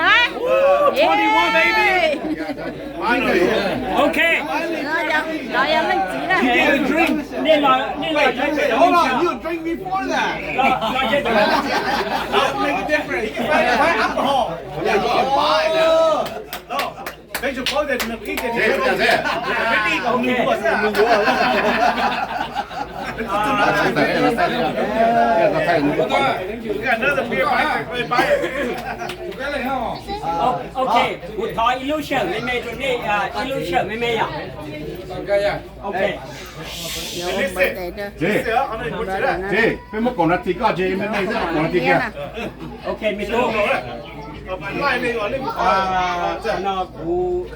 lawm na. Twenty-one, baby. Finally. Okay. Cov yog leej txiv na. You get a drink. Nej los, nej los. Wait, wait, wait, hold on. You drink before that. Los, los, yes. That'll make a difference. You can find, find alcohol. Yeah, you can buy now. No. Thanks for calling that. Okay. Ok, kuv thov ib lub sij hawm me me rau nej, ib lub sij hawm me me yom. Ok. Tsis, peb muab kaum nas this koj tsis me me xwb, kaum nas this kiag. Ok, me tub. No kuv,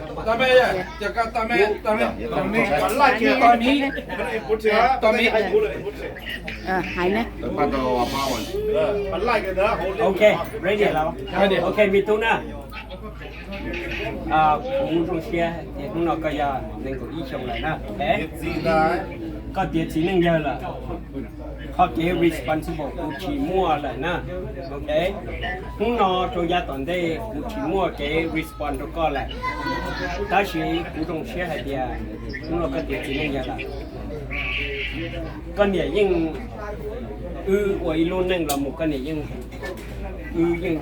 hais ne. Ok, ready lawm. Ok, me tub na. Kuv zoo siab tias hnub no koj yog nees nkaum ib xyoos lawm na. Koj tiav txiv neej yawg lawm, qhov kev responsible kuv tsis muaj lawm na. Ok, hnub no rau yav tom ntej kuv tsis muaj kev respond rau koj lawm, tab sis kuv zoo siab hais tias hnub no koj tiav txiv neej yawg lawm. Koj niam yeej, wb ua ib lub neej los mus koj niam yeej, wb yeej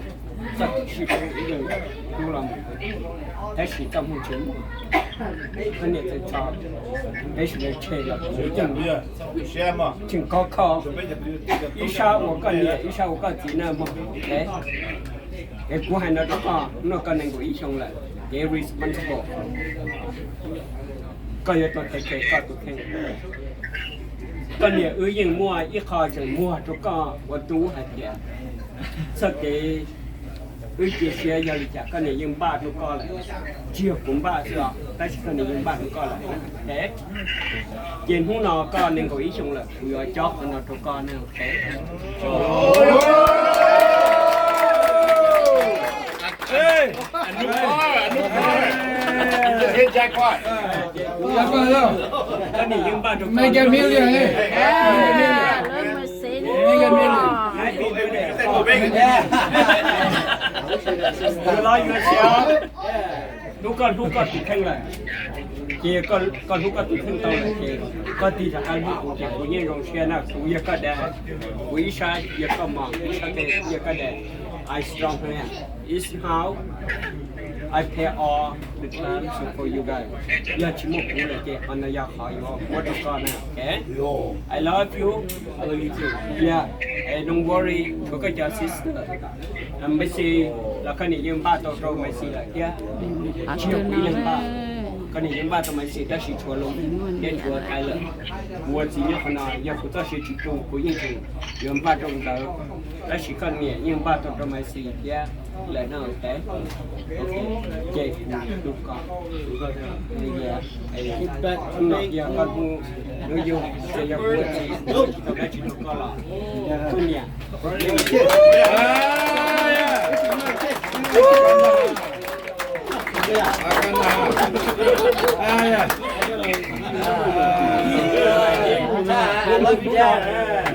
txoj kev sib hlub wb yeej hlub los mus, tab sis txoj hmoo tsis muaj. Koj niam txawm tso peb sawv daws tseg los kuv yeej tseem khov kho, ib sab ua koj niam ib sab ua koj txiv na mog. Es kuv hais no rau koj, hnub no koj nees nkaum ib xyoos lawm, kev responsible koj yuav tau take care koj tus kheej. Koj niam wb yeej muaj ib qho zeem muag rau koj ua tub hais tias txoj kev wb cia siab yog li cas koj niam yeej npaj rau koj lawm, tsis yog kuv npaj xwb os, tab sis koj niam yeej npaj rau koj lawm. Ces hnub no koj nees nkaum ib xyoos lawm, kuv yuav cob qhov no rau koj ne. Koj niam yeej npaj rau koj. Kuv los yuav siab hnub koj hlub koj tus kheej lawm, ces koj hlub koj tus kheej tau lawm ces koj tig rov qab hlub kuv ces kuv yeej zoo siab na. Kuv yog koj dad, kuv ib sab yog koj mom, ib sab tes yog koj dad. I strong here. It's how I pay all the time for you guys. Yog tsis muaj kuv lawm ces qhov no yog qhov yuav muab rau koj na. I love you. Yeah. Don't worry, tshuav koj cov sister. Mercy los koj niam yeej npaj tau rau Mercy lawm thiab. Tsis yog kuv ib leeg npaj, koj niam yeej npaj tau Mercy tab sis tshuav Loos thiab tshuav Thaiv lawm. Kuv ua txiv nyob qhov no yog kuv txoj sia tsis tu kuv yeej tseem yuav npaj rau nkawd, tab sis koj niam yeej npaj tau rau Mercy thiab lawm no. Ok, ces kuv tu koj, yog koj hnub no yog koj hnub, hnub yug ces yog kuv ua txiv tsis tau dab tsi rau koj los kuv niam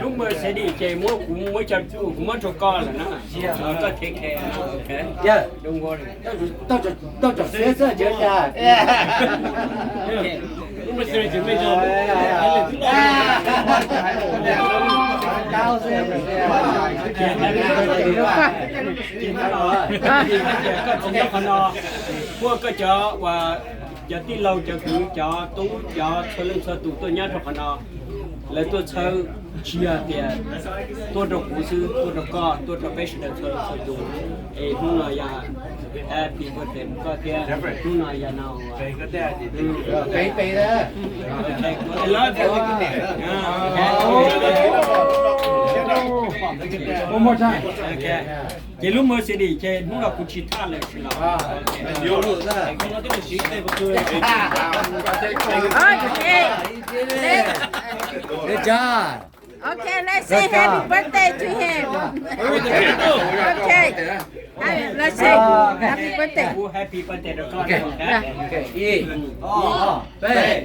lub Mercedes ces muab kuv muab cov kuv muab rau koj lawm na. Koj take care, ok. Don't worry. Tau tsom siab xwb ces cas. Koj txiv nyob qhov no, muaj koj cov uas cov tij laug cov kwv cov tub cov txhua leej txhua tus tuaj nyob rau qhov no, lawv tuaj txhawb, tsis yog tias tuaj rau kuv xwb, tuaj rau koj, tuaj rau peb sawv daws txhua leej txhua tus. Es hnub no yog happy birthday rau koj thiab, hnub no yog no. I love you. One more time. Ok. Ces lub Mercedes ces hnub no kuv tsis thaj lawm tsis los. Good job. Okay, let's say happy birthday to him. Okay. Let's say happy birthday. Happy birthday rau koj. Ok. Ib, ob, peb.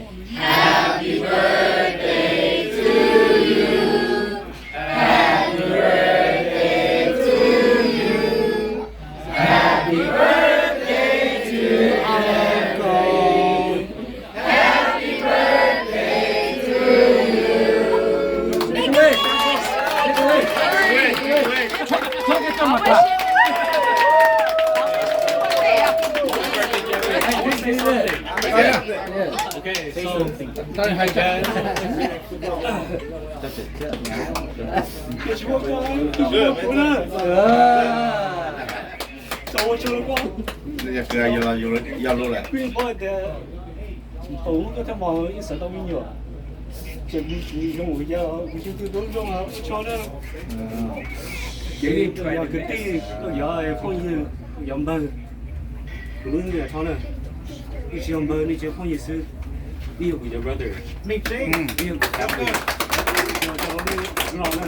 Say something. Okay, so, uh, so what you want? Yog lus lawm. Kuv yog pog tias thaum ub koj thiaj mos wb xav tau me nyuam, ces kuv zoo yog kuv xyov twg tau zoo ua tshoj na. Ces yog kwv tij, yog phooj ywg, yog npawg, kuv lub ntiag tshoj na. Wb tsis yog npawg, nej tsis yog phooj ywg xwb, wb yog kuv cov brother, wb yog kuv family, yog cov los na.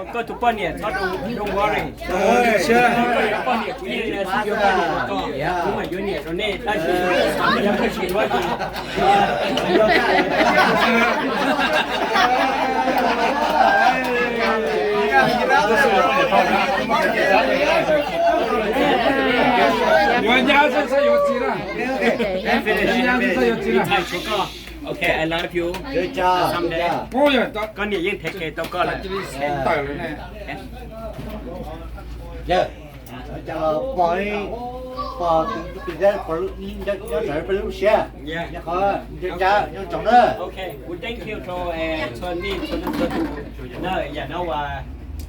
Koj tus poj niam txhob, don't worry. Koj yuav poj niam kuv yeej yuav poj niam rau koj, kuv mam yuav niam rau nej, tab sis yog koj tsis yuav ces yuav nyab xwb, xav yuav txiv na. Nyab xwb, xav yuav txiv na. Okay, I love you. Koj niam yeej thev ke tau koj lawm. Pog, pog, pog, nyob rawv peb lub siab, nyob qhov nyob tsoom na. Okay, kuv thank you rau txhua nej txhua leej txhua tus na. Yam no uas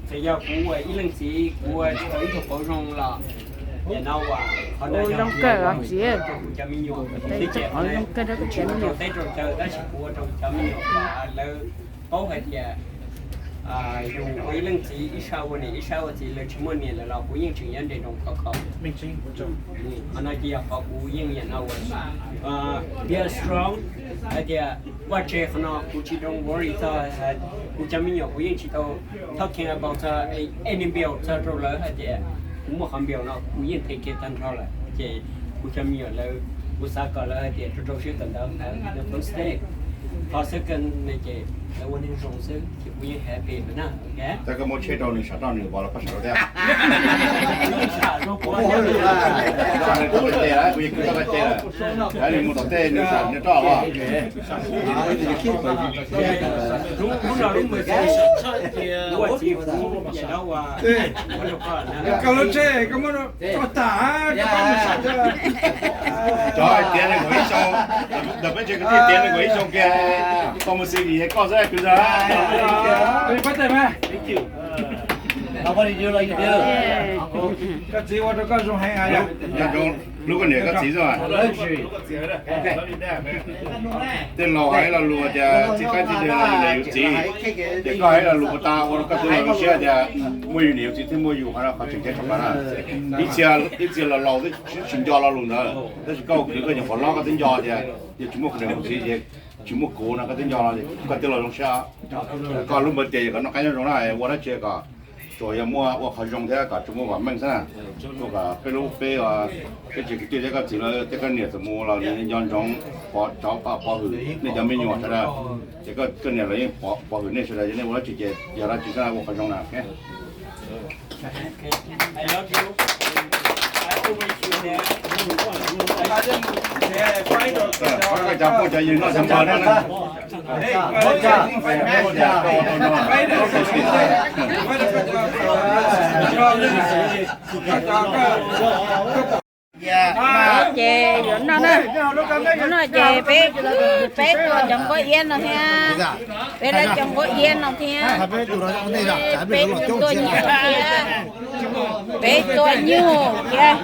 txawm yog kuv ua ib leej txiv kuv ua tsis tau ib tug qauv zoo los yam no uas qhov no zoo kawg os txiv, kuv cov me nyuam, qhov zoo kawg rau kuv cov me nyuam, teb rau chaw, tab sis kuv ua rau kuv cov me nyuam lawv paub hais tias yus ua ib leej txiv ib sab ua niam ib sab ua txiv, lawv tsis muaj niam lawm los kuv yeej tseem nyob nres nroos khov kho. Qhov no ces yog qhov kuv yeej yam no ua, be strong, hais tias vaj tse qhov no kuv tsis don't worry txog, kuv cov me nyuam kuv yeej tsis tau talking about txog any bill txog rau lawv hais tias kuv muaj qhov bill no kuv yeej thev kiag tag nrho lawm ces kuv cov me nyuam lawv, kuv xav kom lawv hais tias rau rau siab kawm ntawv, lawv first step, qhov xwb kawg ne ces lawv ua neeg zoo xwb ces kuv yeej happy lawm na. Txawm koj muab tsheb rau nws sam roj nws pov los koj sam rau thiab. Kuv yeej kwv tau koj ceg lawm, nws mus tom tej nws sam nws roj os. Koj lub tsheb koj muab rau tas, cov tiav nws nkaus ib xyoo, ntawm peb tsev kwv tij tiav nws nkaus ib xyoo kiag, koj mus xi li koj xwb kwv tij. Koj txiv ua rau koj zoo heev. Lub koj niam koj txiv xwb. Tej laus hais lo lus tias txiv qaib txiv deeg los yus niam yus txiv, ces koj hais lo lus puas tas ua rau koj tij laug zoo siab tias muaj yus niam yus txiv thiaj muaj yus qhov no qhov tseem ceeb tshaj plaws na. Ib txhia, ib txhia los laus twb tsis nco lo lus ntawd, tab sis koj ua kwv koj nyuam qhuav hlob koj twb nco tias yog tsis muaj kuv niam kuv txiv ces tsis muaj kuv no koj twb nco no, koj tij laug zoo siab. Koj lub npawg tias yog kom noj qab nyob zoo na, ua dab tsi kom tsuas yog muaj ua qhov zoo thiab kom tsuas muaj vam meej xwb na. Ua kom peb lub peb, peb tsev kwv tij thiab koj txiv lawv thiab koj niam txawm mus los nws nco ntsoov pov, pov hwm nej cov me nyuam sawv daws, ces koj niam los yeej pov hwm nej sawv daws, yog nej ua dab tsi ces yog dab tsi xwb na, ua qhov zoo na. Cov phooj cov ywg noj cov npawg na. Ces yuav noj na, yuav noj ces peb, peb tua cov nquab iab no thiab, peb lawv cov nquab iab no thiab, peb tua nyuj thiab, peb tua nyuj thiab,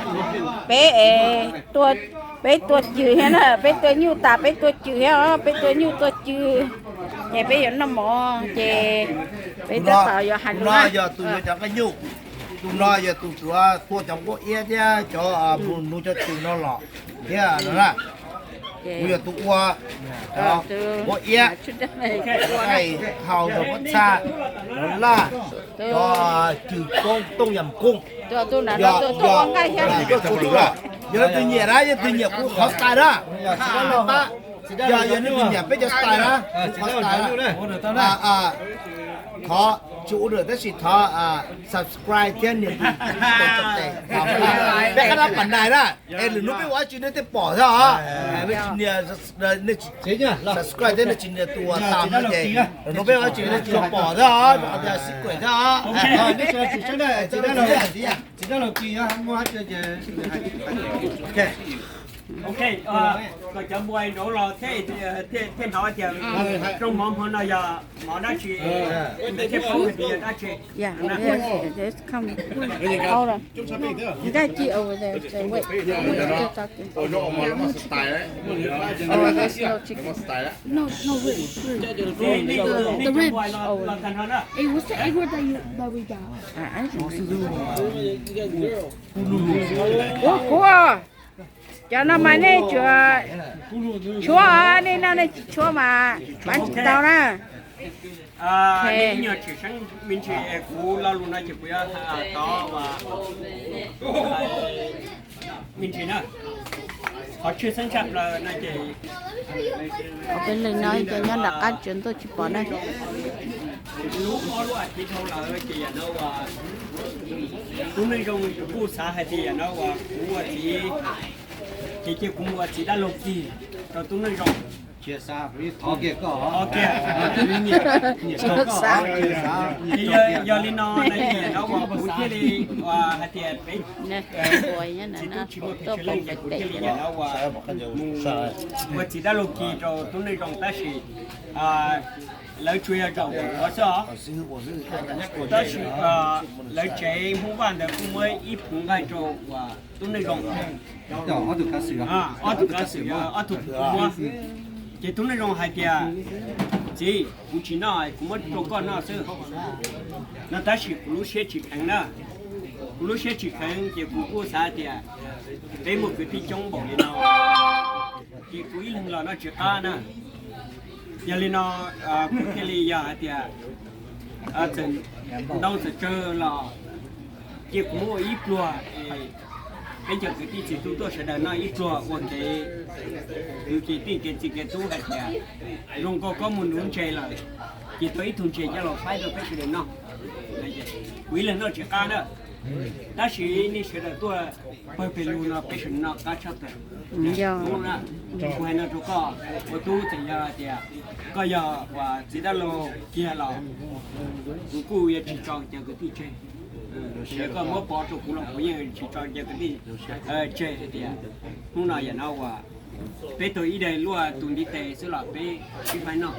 peb es tua, peb tua cws thiab na, peb tua nyuj tas peb tua cws thiab, peb tua nyuj tua cws, ces peb yuav noj mov ces peb tab tom yuav hais lus na. Yog tus yuav cov qeej nyuj, tus no yog tus tuav tua cov nquab iab thiab cov mus nuv cov cws no los thiab no na. Kuv yog tus ua cov nquab iab, hau rau pob txha, cov laj, cov cws koob tooj yam koob. Yog leej twg nyiam na, yog leej twg nyiam kuv qhov style na, tsis muaj laj pab. Yog, yog nej tus niam peb cov style na, qhov style na. Thov tsis ua tab sis thov subscribe thiab nias tes, peb qab dab pam nais na. Es lwm hnub peb ua dab tsi nej thiaj pom thiab os. Nej tsis nias subscribe thiab nej tsis nias tus uas tam no ces lwm hnub peb ua dab tsi nej tsis pom thiab os, rau qhov tias secret thiab os. Ok, kom cov npua nraud los thiaj hnov tias rooj mov hmo no yog mov dab tsi, thiaj paub hais tias yog dab tsi. Yeah, yes, yes, come. Hold on. You gotta get over there. So wait, wait, still talking. Oh, there's no chicken. No, no ribs. Ribs. The, the ribs over there. Hey, what's the egg roll that you, that we got? I, I don't know. Ua kuv, cov no mas nej tsuas tshuab, nej noj nej tsis tshuab mas pab tsis tau na. Ib nyuag tsis seeb me ntsis, kuv lo lus no ces kuv yuav tov me ntsis na. Qhov tshwj xeeb tshaj plaws no ces peb li no cov nyob nram qab tsuas ntuj tsis pom na. Lub ob lub as thiv dhau lawm ces yam no uas tub neej zoo kuj xav hais tias yam no uas kuv ua txiv, ces cia kuv mus ua txiv dab laug kis rau tub neej zoo. Thov kiag koj, thov kiag. Yog li no na ces no uas kuv thiaj li uas hais tias peb tsis muaj pes tsawg leej ces kuv thiaj li yam no uas mus ua txiv dab laug kis rau tub neej zoo tab sis lawv tsuas yog zaum ntawm qhov xwb os. Tab sis lawv tsev Hmoob Vaj ntawd kuj muab ib puv nqaij rau uas tub neej zoo. Ob tug kav xwm, ob tug kav xwm, ob tug kuv muab. Ces tub neej zoo hais tias, txiv, kuv tsis noj, kuv muab rau koj noj xwb. No tab sis kuv lub siab tsis kheev na. Kuv lub siab tsis kheev ces kuv kuj xav tias peb muaj kwv tij coob npaum li no, ces kuv ib leeg los noj tsis qab na. Yog li no kuv thiaj li yog hais tias txawm ntau txawm tsawg los cia kuv muab ua ib pluag es peb cov kwv tij txiv tub tuaj sawv daws noj ib pluag ua kev kwv kev tij kev txiv kev tub hais tias zoo nkaus koj mus nuv ntses lawm, ces tau ib tug ntses coj los faib rau peb sawv daws noj. Kuv ib leeg noj tsis qab na, tab sis nej sawv daws tuaj pawg pes lug no peb sawv daws noj qab tshaj plaws. Kuv hais no rau koj, ua tub txawm yog hais tias koj yog uas txiv dab laug kiag los kuv kuj yuav tsis tso cov kwv tij tseg. Yog koj muab pov rau kuv los kuv yeej tsis tso cov kwv tij tseg hais tias hnub no yam no uas peb tau ib daim luaj tus ntiv tes xwb los peb sib faib noj.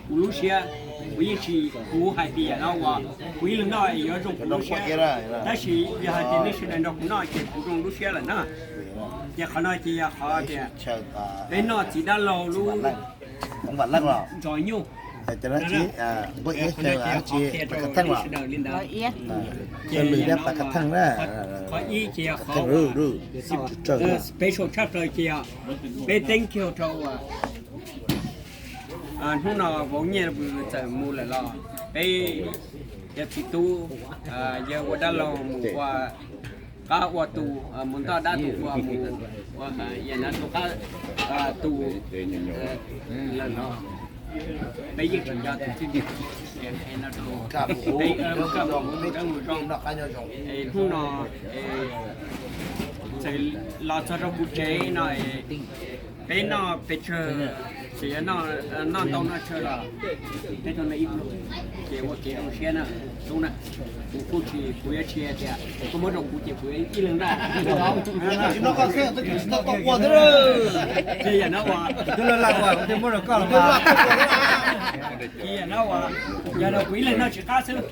Kuv lub siab, kuv yeej tsis, kuv hais tias yam no uas kuv ib leeg noj yuav zoo kuv lub siab, tab sis yog hais tias nej sawv daws nrog kuv noj ces kuv zoo lub siab lawm na. Ces qhov no ces yog qhov tias peb noj txiv dab laug lub ntsov nyuj. Qhov ib ces yog qhov special tshaj plaws ces yog peb thank you rau hnub no vauv nyiaj txawm mus lawm los peb cov txiv tub yawg ua dab laug mus ua qab ua tus, mus ntoj dab tus ua mus ua yam no tus qab tus lawm los peb yeej tsis nco tus txij hnub no txawm los txog rau kuv tsev no peb noj pes tsawg, txawm yog noj ntau noj tsawg los peb tau noj ib pluag, ces ua kev zoo siab na. Tub na, kuv kuj tsis, kuv yuav tsis hais tias koj muab rau kuv ces kuv ib leeg noj. Ces yam no uas, ces yam no uas yog no kuv ib leeg noj tsis qab xwb,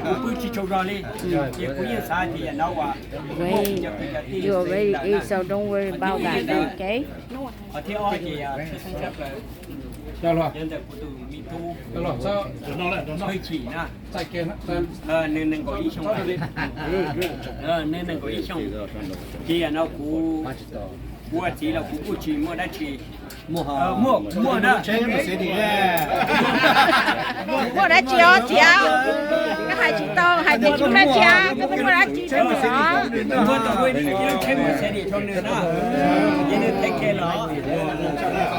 kuv pw tsis tsaug zog li, ces kuv yeej xav tias yam no uas Wait, you already ate, so don't worry about that, okay? Qhov thib ob ces tshwj xeeb tshaj plaws yog ntawm kuv tus me tub Hwj Chim na, nws nees nkaum ib xyoo, nws nees nkaum ib xyoo, ces yam no kuv, kuv ua txiv los kuv kuj tsis muaj dab tsi. Muaj, muaj, muaj na. Muaj dab tsi os txiv? Koj hais tsis tau, Tus no tsis, koj muaj dab tsi rau nws los? Muaj tus ua ib lub tsheb Mercedes rau nws na, ces nws thev ke los.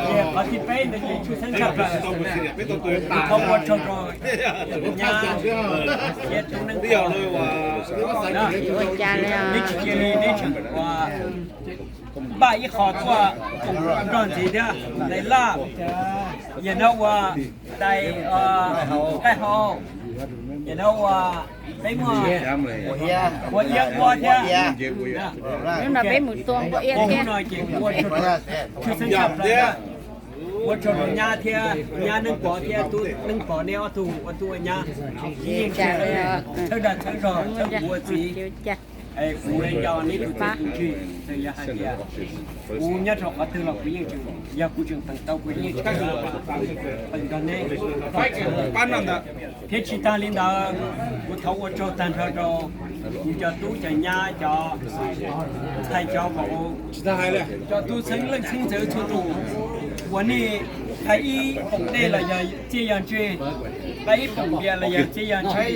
Ces qhov thib peb ntawd ces tshwj xeeb tshaj plaws, kuv thov ua tsaug rau nyab thiab tub neeb pov. Neb tsis cia li neb tseem ua npaj ib qho tuaj koom nrog ntxiv thiab, tais laj, yam no ua tais qaij hau, yam no ua peb muaj ua iab nquab thiab. Hnub no peb mus tua nquab iab thiab. Hnub no ces ua tshwj xeeb tshaj plaws, ua tsaug rau nyab thiab nyab neeb pov thiab tub neeb pov, neb ob tug ua tub ua nyab, yeej tshawb dag tshawb zog tshawb kuv ua txiv. Kuv nco neb tus txiv tus ntsig, txawm yog hais tias kuv nyob rau qhov twg los kuv yeej tseem, yog kuv tseem peem tau kuv yeej tseem peem nrog neb. Thiab tsis tag li ntawd, kuv thov ua tsaug tag nrho rau kuv cov tub cov nyab, cov ntxhais cov vauv, cov tub txheeb leej txheeb ntxwv txhua tus uas nej hais ib poom dej los yog txiaj yog ntsig, hais ib poom npias los yog txiaj yog ntsig.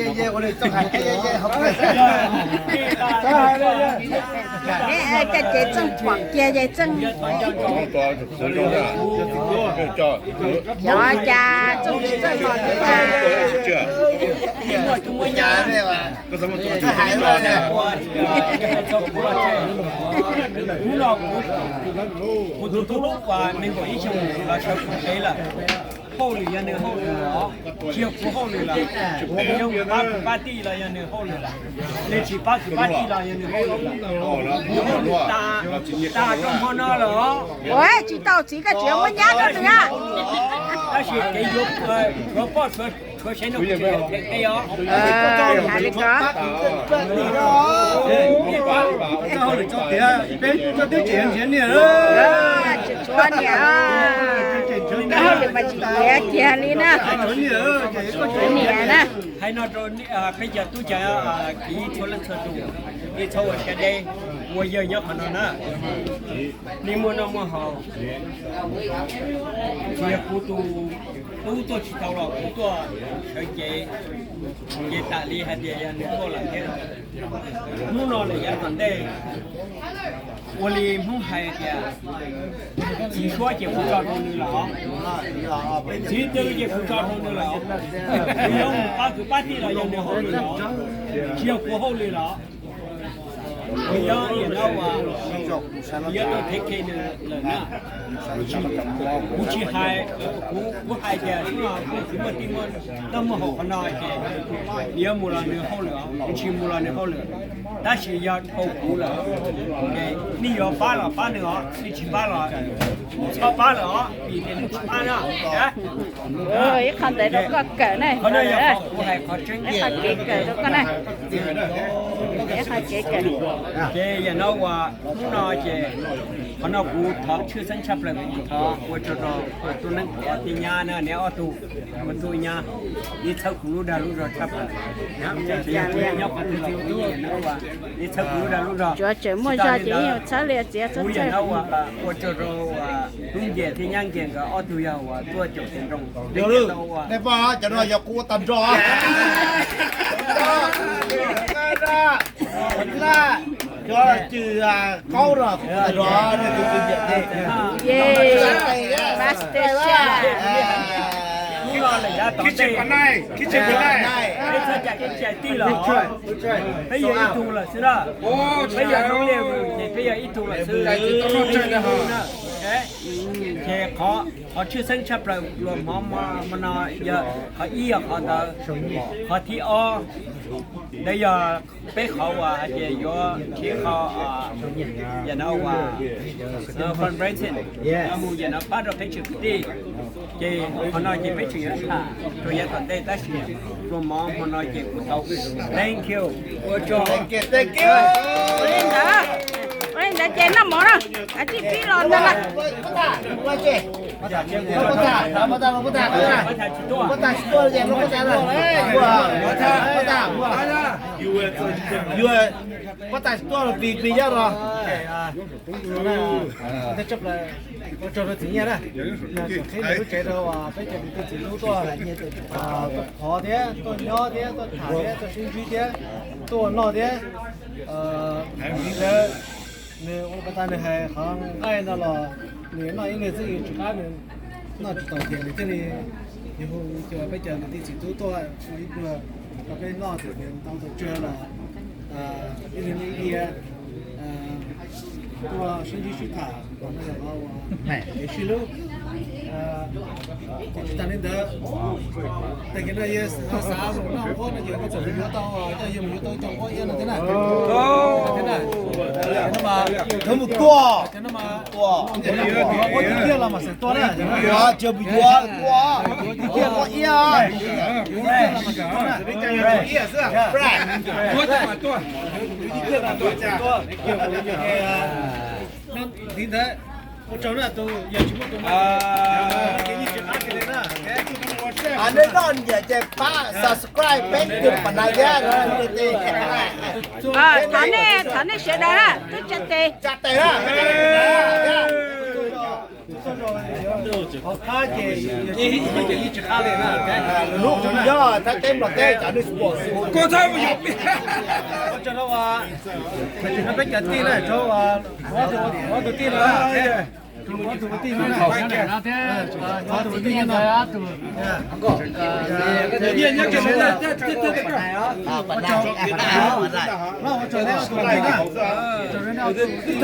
Cov ces txeej pom kiag ces txeej, xyov cas txeej tsis txawj los thiab. Muaj tub muaj nyab ua txog kuv los tseg. Hnub no kuv tus tub uas nees nkaum ib xyoos los sawv kuv tsev lawm. Hauj lwm yog nws hauj lwm los, tsis yog kuv hauj lwm lawm. Nws pab kwv pab tij los yog nws hauj lwm lawm, nws tsis pab kwv pab tij los yog nws hauj lwm lawm. Nws hauj lwm tas, tas rau hmo no lawm os. Ua tsis tau txiv, koj tseem muab nyab rau nws a. Tab sis kev yuav, yuav poj tshuav seb no kuv tseem yuav them tej os. Hais li ko. Koj hauj lwm tso tiav, peb koj twb tseem nrhiav niam. Tsis tshuav niam. Koj hauj lwm mas tsis tiav kiag li na. Tshuav niam na. Hais no rau peb cov tub cov kiv txhua leej txhua tus, nej txhob ua siab deb, ua yawg nyob qhov no na. Nej muaj noj muaj haus, tsis yog kuv tus tub tuaj tsis tau los kuv tuaj sawv cev, ces tam li hais tias yog nws tuaj lawm thiab. Hnub no lawm yav tom ntej, ua li Hmoob hais tias, txiv suab ces kuv tso rau nws los, txiv twg ces kuv tso rau nws los, kuv yuav mus pab kwv pab tij los yog nws hauj lwm los, tsis yog kuv hauj lwm los. Kuv nyob yam no uas kuv yuav tau thev ke nws lawm na. Kuv tsis hais, kuv, kuv hais tias kuv tsis muaj tij muaj noj muaj haus qhov no ces nws yuav mus los nws hauj lwm os, nws tsis mus los nws hauj lwm. Tab sis yog dhau kuv lawm, nej yuav pab los pab nws os, nej tsis pab los txhob pab lawm os, vim tias nws tsis pab na. Ib qho ntawd rau koj kawm na. Qhov no yog qhov kuv hais qhov tseeb, ib qho kev kawm rau koj na. Ib qho kev kawm. Ces yam no uas hnub no ces qhov no kuv thov tshwj xeeb tshaj plaws, kuv thov ua tsaug rau tus neeg pov thiab nyab na, neb ob tug ua tub nyab, neb txhawb kuv lub dag lub zog tshaj plaws. Nyob qhov twg los kuv yeej, neb txhawb kuv lub dag lub zog. Tsuav tseem muaj zog ces yeej txhawb li txiav txhawb txhawb. Ua tsaug rau tub nce thiab nyab nce nkawd ob tug yog uas tuaj caum cev nroog. Nej pom cov no yog kuv ua tag nrho. Cov cws qaub no kuv ua tag nrho, nej tus cws nce. Master Chef. Kitchen pa nai, kitchen pa nai. Txhob cais tij los, peb yog ib tug lawm xwb na. Peb yog lub liaj ces peb yog ib tug lawm xwb. Ces qhov, qhov tshwj xeeb tshaj plaws pluas hmo hmo no yog qhov ib yog qhov ntawd, qhov thib ob ntawd yog peb qhov uas hais tias yuav nrhiav qhov, yam no uas fundraising, mus yam no pab rau peb tseem kwv tij. Ces qhov no ces peb tseem yuav tham rau yav tom ntej tab sis pluas hmo hmo no ces kuv tau, thank you, ua tsaug. Ua li ntawd, ua li ntawd ces noj mov na, tij pib los ntag na. Yuav pab tais tuaj los pis pis yaj los. Ua tsaug rau txiv Nyiaj na, tseem qhib nws lub tsev rau peb cov kwv tij txiv tub tuaj, tuaj khov thiab tuaj nyob thiab tuaj tham thiab tuaj sib ntsib thiab tuaj ua noj thiab. Li ntawd nws ua pas tas nws hais qhov nqaij no los nws noj ib leeg xwb, yus tsis qab nws noj tsis tau ces nws thiaj li, nws hu cov peb cov kwv tij txiv tub tuaj ua ib pluag rau peb noj, thaum nws tau tau tsawg los ib leeg ib diav tuaj sib ntsib sib tham, kev sib hlub. Ces tsis tas li ntawd, tag kis no yog xav mus noj nquab no ces koj txawm mus yuav tau, coj yog mus yuav tau cov nquab iab no thiab na. Thiab na, no mas thov mus tua, tua, tua tiag tiag los mas xav tua na. Yuav, cia mus yuav tua, tua tiag tiag nquab iab. Li ntawd, ua tsaug na tus yog tsis muaj tus no, nej noj nyiam ces pab subscribe peb tus pam nais thiab. Thov nej, thov nej sawv daws na, twb tsa tes, tsa tes na. Lub yog thab teb mlom teb cov news sport. Ua tsaug rau peb cov tij na, rau ob tug tij na, ob tug tij na, ob tug tij na, ua tsaug, ua tsaug, ua tsaug, Hauv cov, cov laus no ces tias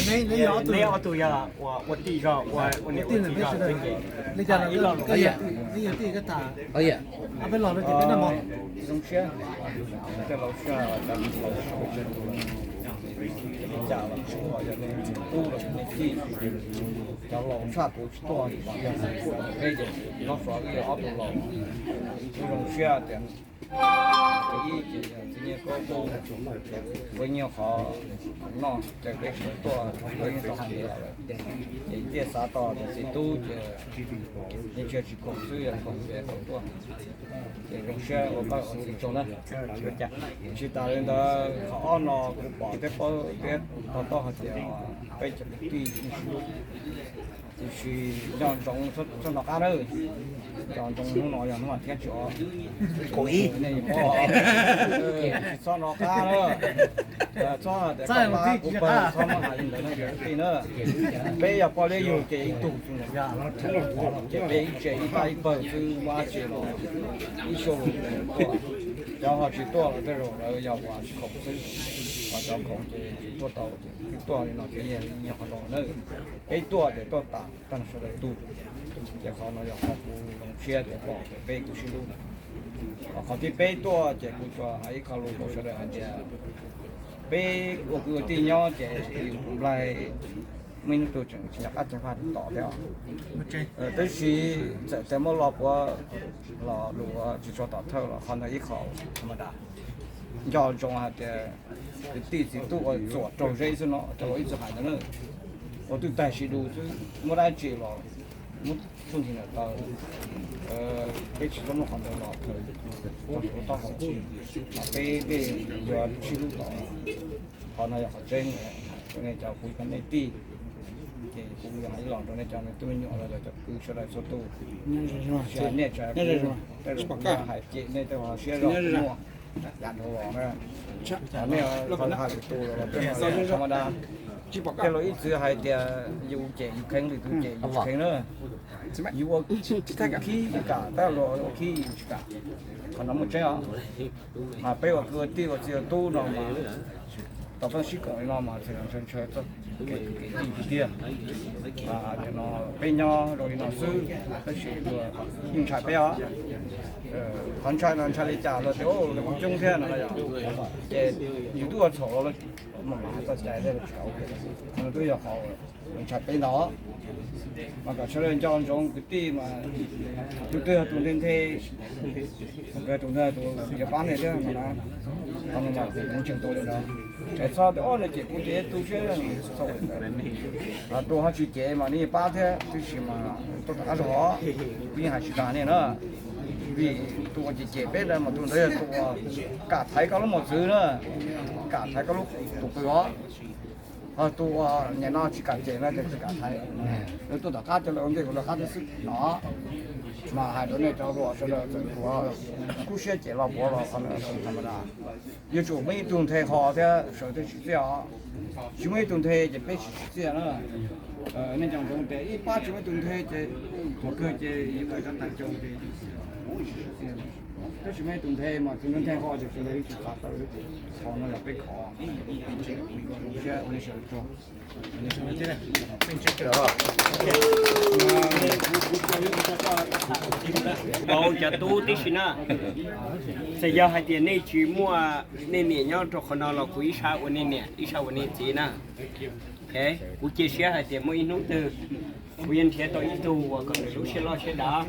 neb ob tug yog ua tij zog, ua niam ua tij zog xwb ces ib lo lus. Zoo siab, cov laus, cov laus, li cas los tub los nej tij, cov laus tshaj kuv tsis tuaj, yog peb ces nyob xov wb ob tug laus, kuv zoo siab tias ib ces yog txiv Nyiaj Kaub tub, kuv nyiaj qhov noj ces peb tsis tuaj, peb yeej tau hais lawm, ces tiaj xav tos tias txiv tub ces yeej tsis yog tsis khoom xwb, yog khoom ces tau tuaj. Ces zoo siab ua pab ua txiv tsaug na. Tsis tas li ntawd qhov ob no kuv pom thiab paub thiab to taub hais tias peb cov kwv tij tsis hlub, tiam sis nco ntsoov txhob hnov qab nawb. Nco ntsoov hnub no yog hnub thiab tsis, nej tsis txhob hnov qab na. Txhob hais tias koj pab kuv pawg, txhob muab hais li ntawd na cov kwv tij na. Peb yog poj liab yug ces ib tug xwb, ces peb ib tse ib pab ib pawg xwb, muaj dab tsi los ib suab lus tuaj. Cov ho tsis tuaj los tej zaum lawv yog uas tsis khoom xwb, ho cov khoom ces tuaj tau, ces tuaj li no ces yog qhov zoo na. Peb tuaj ces tuaj tas tag sawv daws tu, ces qhov no yog qhov kuv zoo siab tias pom tias peb kuj sib hlub. Ho qhov thib peb tuaj ces kuv tsuas hais ib qho lus rau sawv daws hais tias peb ua kwv ua tij nyob ces yus tus nplaig muaj ib hnub twg tseem tsis nco qab ceev faj tom thiab. Tab sis txawm tias muaj lo puav los lus tsis tshua tom thawj los qhov ntawd ib qho tham ma das. Nco ntsoov hais tias kwv tij txiv tub ua txuam raug zeb xwb no cov laus ib txwm hais ntawd na. Ua twb tag sim lus xwb, muaj dab tsi los muab txuj ntxhi ntawm tau. Peb tsis txhob muab qhov ntawd los tau taub hau tsis, peb tej yuav sib hlub tod. Qhov no yog qhov tseeb rau nej cov kuv cov nej tij. Ces kuv yog ib los rau nej cov me tub me nyuam los cov kwv sawv daws txhua tus, nej tsa kuv tej lus hais cem nej tej lus siab zog muaj yav dhau los na. Nej hais lwm tus los tej no tham ma das. Tej laus ib txwv hais tias yus cem yus kheev, lwm tus cem yus tsis kheev na. Yus ua khib kam tab luag ua khib yus tsis kam. Qhov no muaj tseeb os. Mas peb ua kwv ua tij ua txiv ua tub no mas tau peb sib koom li no mas txhais ntshaw ntshaw txoj kev kwv kev tij tiag tiag. Nim no peb nyob zoo li no xwb, tab sis luag yeej ntshai peb os. Qhov ntshai no ntshai li cas los tias nws kuj coob thiab no yog, ces yus twb ua txhaum los mas txoj cai thiab los tsis kav, no twb yog qhov ntshai peb ntag. Mas kom sawv daws nco ntsoov kwv tij mas, tus twg yog tus nthe nthe, tus nthe tus yuav pab nej thiab no na. Qhov no mas kuv tseem tus li no, es txhob tias ob no ces kuv ces tu siab, txhob ua li ntawd. Tus ho tsis ces mas nws yeej pab thiab, tab sis mas tuaj rov qab zog, kuv yeej hais tsis tas nej na. Vim tus uas ces ces peb ntawd mas tus ntawd yog tus uas kam thaiv koj lub mos txwv na, kam thaiv koj lub tus qws os. Ho tus uas nim no tsis kam ces no ces tsis kam thaiv, lawv tuaj tom qab ces lawv ua ntej kuv lawv qab thiab xwb no. Mas hais rau nej cov hluas sawv daws txawm kuv kub siab ces los puav los qhov no tsis tham ma da. Yuav tsum muaj ib tug nthe ho thiab sawv thiaj tsim txiaj os. Tsis muaj ib tug nthe ces peb tsis tsim txiaj na. Nej cov hluas tias ib pab tsis muaj ib tug nthe ces thaum kawg ces yuav ua cov tag caus ces tsis tsim txiaj. Tab sis muaj ib tug nthe mas tus nthe ho ces sawv daws yeej tsis xav tawm, qhov no yog peb khov. Zoo siab ua nej sawv daws tsaug. Pauv cov tub tib si na. Txawm yog hais tias nej tsis muaj nej niam nyob rau qhov no los kuv ib sab ua nej niam ib sab ua nej txiv na. Kuv cia siab hais tias muaj ib hnub twg kuv yuav nrhiav tau ib tug uas kom nws lub siab loj siab dav,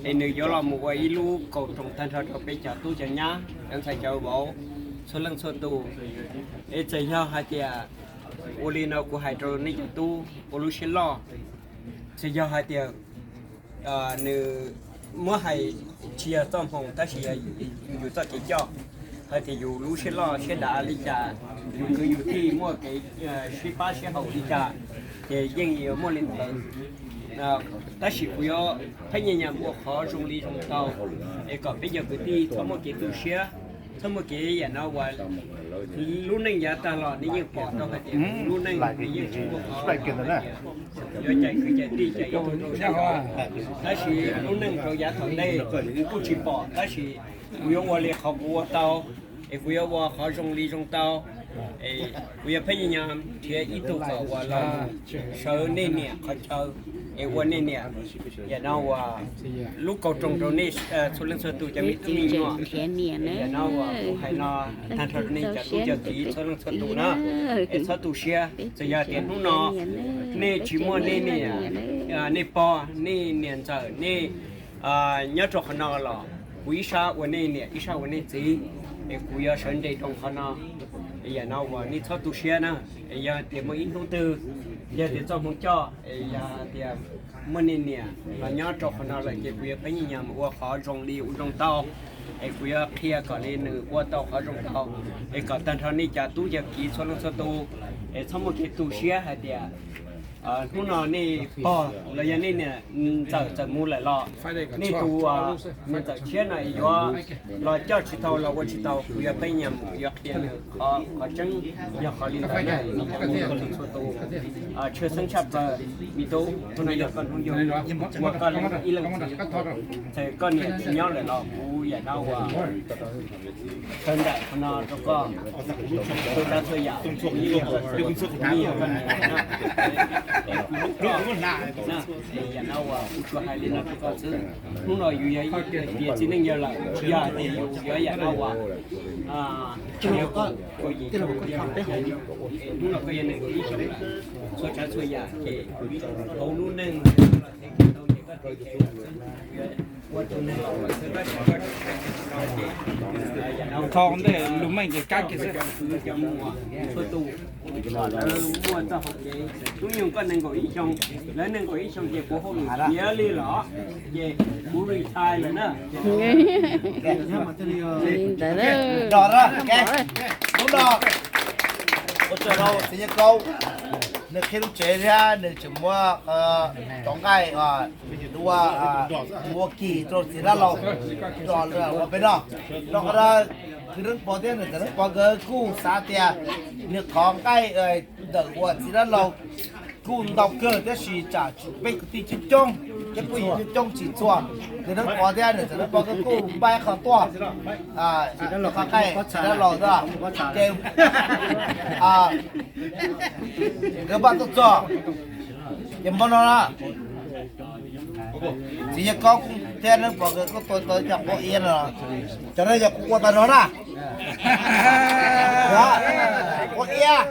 es nws yuav los mus ua ib lub kaus roos tag nrho rau peb cov tub cov nyab cov ntxhais cov vauv txhua leej txhua tus. Es txawm yog hais tias ua li no kuv hais rau nej cov tub ua lub siab loj, txawm yog hais tias nws muab hais tsis yog txoj hmoo tab sis yog yus txoj kev coj, hais tias yus lub siab loj siab dav li cas, yus kwv yus tij muaj kev sib pab sib haum li cas, ces yeej yuav muaj li ntawd. Tab sis kuv yuav pheej nyias nyias ua qhov zoo li zoo tau, es kom peb cov kwv tij txhob muaj kev tu siab, txhob muaj kev yam no uas lub neej yav tag los nej yeej pom tau hais tias lub neej nws yeej tsis muaj qhov yuav cais kwv cais tij cais ib tug rau sab. Tab sis lub neej rau yav tom ntej kuj tsis pom, tab sis kuv yuav ua li qhov kuv ua tau, es kuv yuav ua qhov zoo li zoo tau, es kuv yuav pheej nyias nyias nrhiav ib tug kom uas los sawv nej niam qhov chaw, es ua nej niam yam no uas lub kaus roos rau nej txhua leej txhua tus cov me tub me nyuam. Yam no uas kuv hais no tag nrho rau nej cov tub cov kiv txhua leej txhua tus na, es txhob tu siab. Txawm yog tias hnub no nej tsis muaj nej niam, nej pog, nej niam ntxawm, nej nyob rau qhov no los kuv ib sab ua nej niam ib sab ua nej txiv, es kuv yuav sawv nres rau qhov no. Yam no uas nej txhob tu siab na. Es yog tias muaj ib hnub twg, yog tias txoj hmoo coj, es yog tias muaj nej niam los nyob rau qhov no lawm ces kuv yuav pheej nyias nyias mus ua qhov zoo li ua zoo tau, es kuv yuav qhia kom li nws ua tau qhov zoo tau, es kom tag nrho nej cov tub cov kiv txhua leej txhua tus, es txhob muaj kev tu siab hais tias hnub no nej pog los yog nej niam ntxawm txawm mus lawm los nej tus niam ntxawm tshiab no yuav los coj tsis tau los ua tsis tau, kuv yuav pheej nyias mus yuav qhia nws qhov tseeb yog qhov li ntawd na. Txhua tus tshwj xeeb tshaj plaws, me tub, hnub no yog koj hnub yug, ua koj ib leej txiv, txawm koj niam tsis nyob lawm los kuv yam no uas khaws nraim qhov no rau koj, txhua tsav txhua yam kuv yeej yog koj txiv, kuv yeej yog koj niam na. Es kuv hlub koj na, es yam no uas kuv tsuas hais li no rau koj xwb. Hnub no yus yog ib tiam txiv neej yawg lawm, tsis yog hais tias yus yuav yam no uas tsis yog koj kaum yim xyoo, es hnub no koj yog nees nkaum ib xyoos lawm, txhua tsav txhua yam ces hauv lub neej Thaum ntej lus meej ces kab kiag xwb. Txhua tus lawv muaj txoj hau kev, hnub nyoog koj nees nkaum ib xyoo, lawv nees nkaum ib xyoo ces kuv hauj lwm tiav li los ces kuv retire lawm na. Hnub no ua tsaug rau txiv Yaj Kaub, nws qhib lub tsev thiab nws tseem muab rov nqaij ua, ua kis rau txiv dab laug, rau ua peb noj. Rau qhov kwv Neeb Pov thiab nws txawm Neeb Pov nkawd kuj xav tias nws qhov nqaij ntawm uas txiv dab laug kuj ntau kawg tab sis tsam peb kwv tij coob coob, peb phooj ywg coob coob tsis txhua. Kwv Neeb Pov thiab nws txawm Neeb Pov nkawd kuj npaj qhov tuaj, qhov nqaij txiv dab laug tuaj, ces nkawd npaj tuaj txog, ces hmo no na txiv Yaj Kaub kuj Thiab nej pom koj tua tau cov quav iab no, cov no yog kuv ua tau no na. Quav iab,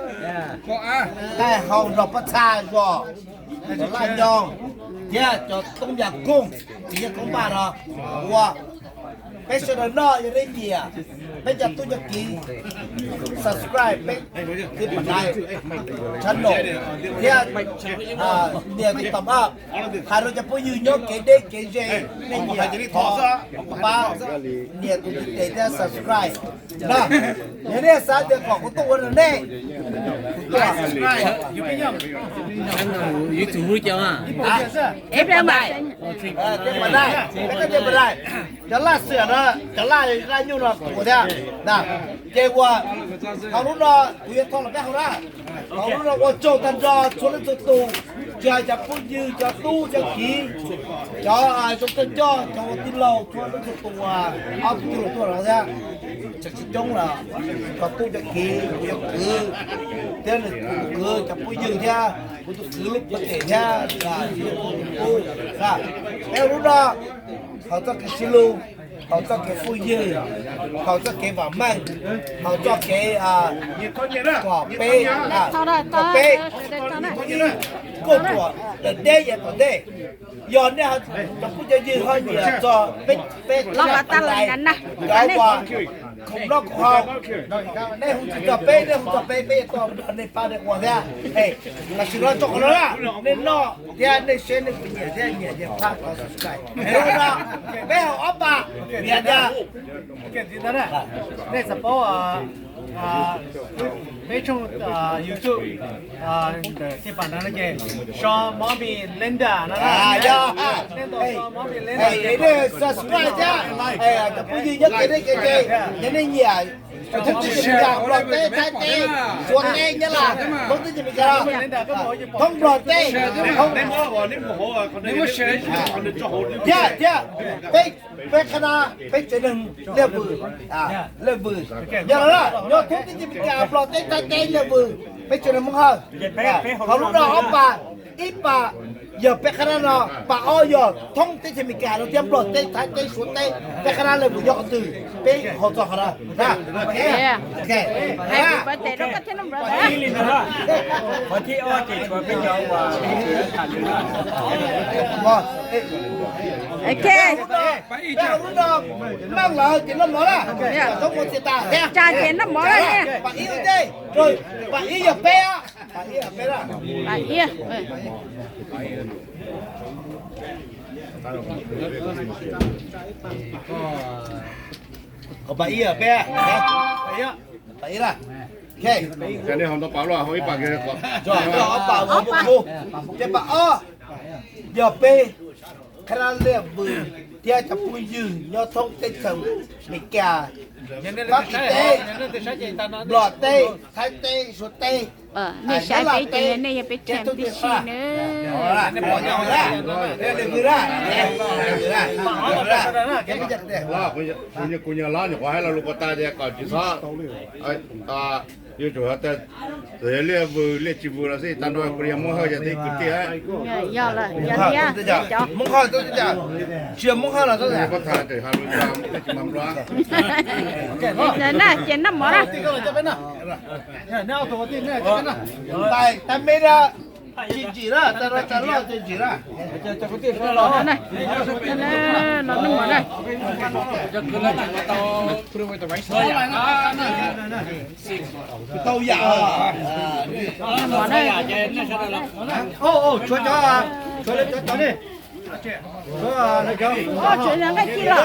taij hau nrog pob txha zos, cov laj nyoog thiab cov toob yam kooj, txiv yog koob npaj no ua. Peb sawv daws noj yog nej nyiam, peb cov tub cov kiv subscribe peb thiab pab like channel thiab nias tus thumbs up. Hais rau cov phooj ywg nyob kev deb kev ze, nej nyiam thov pab nias tus ntiv tes thiab subscribe na. Yog nej xav tias kom kuv tuaj ua rau nej, kuv tuaj. Cov laj xiam no, cov laj laj nyuj no kuv thiab. Ces ua, thaum lub no kuv yuav thov los peb hau na. Thaum lub no ua tsaug tag nrho txhua leej txhua tus, tsis hais cov phooj ywg, cov tub cov kiv, cov zoo txawj coj, cov ua tij laug, txhua leej txhua tus, ob tug tij laug tuaj no thiab, tseem tsis coob los, cov tub cov kiv, kuv cov kwv thiab nws tus kwv, cov phooj ywg thiab kuv tus kwv lub pov them thiab, peb lub no haus txoj kev sib hlub, haus txoj kev phooj ywg, haus txoj kev vam meej, haus txoj kev kom peb, kom peb kuj tuam dawm deb yav tom ntej. Yog nej cov phooj cov ywg ho nyiam txog peb, peb laj tas lais, cov uas khoom noj khoom haus, nej hu tsis txog peb, nej hu txog peb, peb yuav tuaj nrog nej pab nej ua thiab. Tam sim no tso qhov no na, nej noj thiab nej saib nej puas nyiam thiab nyiam ces pab subscribe no. Peb haus ob pas, vim tias nej xav paub peb tshooj YouTube ntawm tej pas no no ces so Mommy Linda no, nej ntaus so Mommy Linda, subscribe thiab, cov phooj ywg nyob kev deb kev ze, yog nej nyiam thoob teb chaws Amelikas, Nplog teb, Thaib teb, Suav teb, Nyab Laj, thoob teb chaws Amelikas, thoob Nplog teb, thiab thiab peb, peb qhab na, peb tsev neeg Liaj Vws, Liaj Vws, yog los nyob thoob teb chaws Amelikas, Nplog teb, Thaib teb, Liaj Vws, peb tsev neeg Hmoob Hawj. Thaum lub no ob pas, ib pas yog peb qhab na no, pas ob yog thoob teb chaws Amelikas no thiab Nplog teb, Thaib teb, Suav teb, peb qhab na Liaj Vws nyob qhov twg, peb haus txog qhov no. Meej lawm ces noj mov na, tsa ces noj mov na. Pas ib, pas ib yog peb, pas ib yog peb. Pas ib yog peb, pas ib na. Nej haus ntau pas los haus ib pas kiag. Ob pas ua pub, ces pas ob yog peb qhab na Liaj Vws thiab cov phooj ywg nyob thoob teb chaws Amelikas, Fab Kis teb, Nplog teb, Thaib teb, Suav teb, nej saib peb ces nej yog peb tsev tib si na. Kuv nyuam qhuav hais lo lus puas tas tias kom tsis txhob, yuav tsum txawm yog Liaj Vws Liaj tsis Vws los xij, tag nrho kuv li yog Hmoob Hawj yog tib kwv tij. Yog lawm, yog thiab, Hmoob Hawj tsis yog Hmoob Hawj los tsis yog Hmoob Hawj. Ces noj mov na. Tais, tais me na, tsis ntsim na, tais loj tsis ntsim na. Los noj mov na. Tau yam. Tshuav cov, tshuav cov ne. Tshuav cov. Ua tsev nqaij ci los.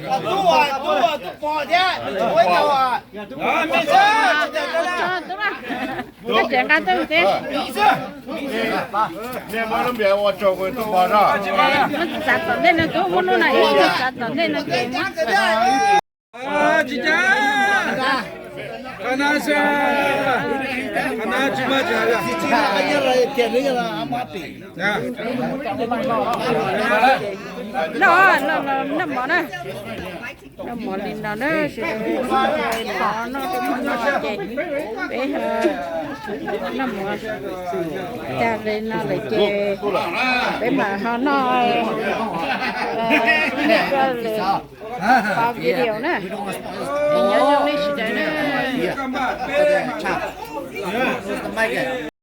Tub, tub, tub pog thiab, tub pog thiab. Tsev nqa tuaj thiab. Nej muab lub npias ua tsaug tub pog no. Xav tom ntej no tub muab lub no xav tom ntej no ces. Tsis cas, qhov no, qhov no tsis muaj tsis hais. Noj, noj mov na. Noj mov li no na, sawv daws noj, noj ces peb noj mov tag li no lawm ces peb mam ho noj, noj koj lwm qhov video na. Nyob zoo nej sawv daws na.